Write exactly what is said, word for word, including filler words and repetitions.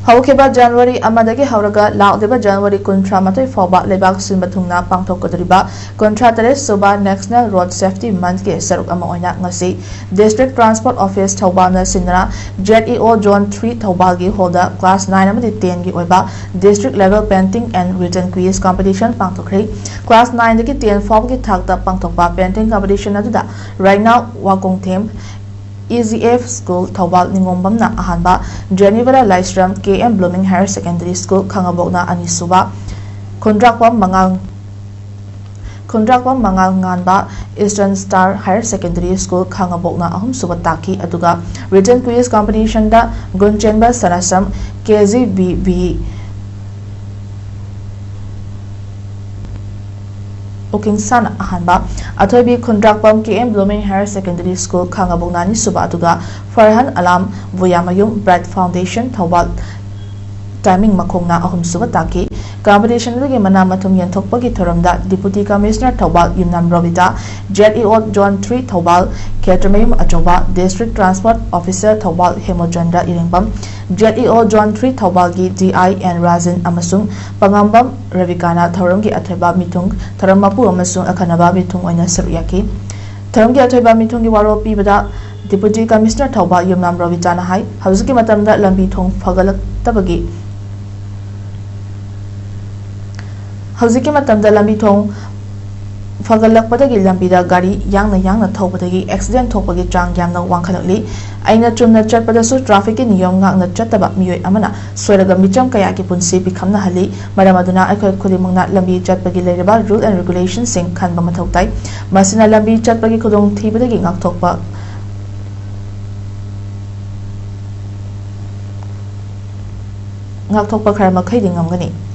ꯍꯧꯈꯤꯕ ꯖꯅꯋꯥꯔꯤ ꯑꯃꯗꯒꯤ ꯍꯧꯔꯒ ꯂꯥꯛꯂꯤꯕ ꯖꯅꯋꯥꯔꯤ ꯀꯨꯟꯊ꯭ꯔꯥ ꯃꯥꯊꯣꯏ ꯐꯥꯎꯕ ꯂꯩꯕꯥꯛ ꯁꯤꯟꯕ ꯊꯨꯡꯅ ꯄꯥꯡꯊꯣꯛꯀꯗꯧꯔꯤꯕ ꯀꯨꯟꯊ꯭ꯔꯥ ꯇꯔꯦꯠ ꯁꯨꯕ National Road Safety Monthꯀꯤ ꯁꯔꯨꯛ ꯑꯃ ꯑꯣꯏꯅ ꯉꯁꯤ District Transport Office ꯊꯧꯕꯥꯜꯅ ꯁꯤꯟꯗꯨꯅ ZEO Zone three ꯊꯧꯕꯥꯜꯒꯤ hallꯗ class nine ꯑꯃꯗꯤ tenꯒꯤ ꯑꯣꯏꯕ District Level Painting and Written Quiz Competition ꯄꯥꯡꯊꯣꯛꯈ꯭ꯔꯦ꯫ Class nineꯗꯒꯤ ten ꯐꯥꯎꯕꯒꯤ ꯊꯥꯛꯇ ꯄꯥꯡꯊꯣꯛꯄ painting competition ꯑꯗꯨꯗ ꯔꯥꯏꯅꯥꯎ ꯋꯥꯀꯣꯡꯊꯦꯝ, EGF School ꯊꯧꯕꯥꯜ ꯅꯤꯉꯣꯝꯕꯝꯅ ꯑꯍꯥꯟꯕ, ꯖꯦꯅꯤꯕꯔꯥ ꯂꯥꯏꯁ꯭ꯔꯝ, KM Blooming Higher Secondary School ꯈꯥꯉꯕꯣꯛꯅ ꯑꯅꯤꯁꯨꯕ, ꯈꯨꯟꯗ꯭ꯔꯥꯛꯄꯝ ꯃꯉꯥꯜ ꯈꯨꯟꯗ꯭ꯔꯥꯛꯄꯝ ꯃꯉꯥꯜ ꯉꯥꯟꯕ, Eastern Star Higher Secondary School ꯈꯥꯉꯕꯣꯛꯅ ꯑꯍꯨꯝꯁꯨꯕ ꯇꯥꯈꯤ꯫ ꯑꯗꯨꯒ written quiz competitionꯗ ꯒꯨꯟꯆꯦꯟꯕ ꯁꯅꯥꯁꯝ, KGBB ꯎꯀꯤꯡꯁꯥꯅ ꯑꯍꯥꯟꯕ, ꯑꯊꯣꯏꯕꯤ ꯈꯨꯟꯗ꯭ꯔꯥꯛꯄꯝ KM Blooming Higher Secondary School ꯈꯥꯉꯕꯣꯛꯅ ꯑꯅꯤꯁꯨꯕ, ꯑꯗꯨꯒ ꯐꯔꯍꯥꯟ ꯑꯂꯥꯝ ꯕꯨꯌꯥꯃꯌꯨꯝ Bright Foundation ꯊꯧꯕꯥꯜ ꯇꯥꯏꯃꯤꯡ ꯃꯈꯣꯡꯅ ꯑꯍꯨꯝꯁꯨꯕ ꯇꯥꯈꯤ꯫ Competition ꯑꯗꯨꯒꯤ ꯃꯅꯥ ꯃꯊꯨꯝ ꯌꯦꯟꯊꯣꯛꯄꯒꯤ ꯊꯧꯔꯝꯗ Deputy Commissioner ꯊꯧꯕꯥꯜ ꯌꯨꯝꯅꯥꯝ Robita, ZEO Zone three Thoubal ꯈꯦꯇ꯭ꯔꯃꯌꯨꯝ ꯑꯆꯧꯕ, District Transport Officer Thoubal ꯍꯦꯃꯆꯟꯗ꯭ꯔ ꯏꯔꯦꯡꯕꯝ, ZEO Zone three ꯊꯧꯕꯥꯜꯒꯤ DI N ꯔꯥꯖꯟ ꯑꯃꯁꯨꯡ ꯄꯉꯥꯝꯕꯝ ꯔꯕꯤꯀꯥꯅ ꯊꯧꯔꯝꯒꯤ ꯑꯊꯣꯏꯕ ꯃꯤꯊꯨꯡ, ꯊꯧꯔꯝ ꯃꯄꯨ ꯑꯃꯁꯨꯡ ꯑꯈꯟꯅꯕ ꯃꯤꯊꯨꯡ ꯑꯣꯏꯅ ꯁꯔꯨꯛ ꯌꯥꯈꯤ꯫ ꯊꯧꯔꯝꯒꯤ ꯑꯊꯣꯏꯕ ꯃꯤꯊꯨꯡꯒꯤ ꯋꯥꯔꯣꯜ ꯄꯤꯕꯗ Deputy Commissioner ꯊꯧꯕꯥꯜ ꯌꯨꯝꯅꯥꯝ ꯔꯣꯕꯤꯇꯥꯅ ꯍꯥꯏ, ꯍꯧꯖꯤꯛꯀꯤ ꯃꯇꯝꯗ ꯂꯝꯕꯤ ꯊꯣꯡ ꯐꯒꯠꯂꯛꯇꯕꯒꯤ ꯍꯧꯖꯤꯛꯀꯤ ꯃꯇꯝꯗ ꯂꯝꯕꯤ ꯊꯣꯡ ꯐꯒꯠꯂꯛꯄꯗꯒꯤ ꯂꯝꯕꯤꯗ ꯒꯥꯔꯤ ꯌꯥꯡꯅ ꯌꯥꯡꯅ ꯊꯧꯕꯗꯒꯤ accident ꯊꯣꯛꯄꯒꯤ ꯆꯥꯡ ꯌꯥꯝꯅ ꯋꯥꯡꯈꯠꯂꯛꯂꯤ꯫ ꯑꯩꯅ ꯆꯨꯝꯅ ꯆꯠꯄꯗꯁꯨ trafficꯀꯤ ꯅꯤꯌꯣꯝ ꯉꯥꯛꯅ ꯆꯠꯇꯕ ꯃꯤꯑꯣꯏ ꯑꯃꯅ ꯁꯣꯏꯔꯒ ꯃꯤꯆꯝ ꯀꯌꯥꯒꯤ ꯄꯨꯟꯁꯤ ꯄꯤꯈꯝꯅꯍꯜꯂꯤ꯫ ꯃꯔꯝ ꯑꯗꯨꯅ ꯑꯩꯈꯣꯏ ꯈꯨꯗꯤꯡꯃꯛꯅ ꯂꯝꯕꯤ ꯆꯠꯄꯒꯤ ꯂꯩꯔꯤꯕ rule and regulationꯁꯤꯡ ꯈꯟꯕ ꯃꯊꯧ ꯇꯥꯏ꯫ ꯃꯁꯤꯅ ꯂꯝꯕꯤ ꯆꯠꯄꯒꯤ ꯈꯨꯗꯣꯡꯊꯤꯕꯗꯒꯤ ꯉꯥꯛꯊꯣꯛꯄ ꯉꯥꯛꯊꯣꯛꯄ ꯈꯔ ꯃꯈꯩꯗꯤ ꯉꯝꯒꯅꯤ꯫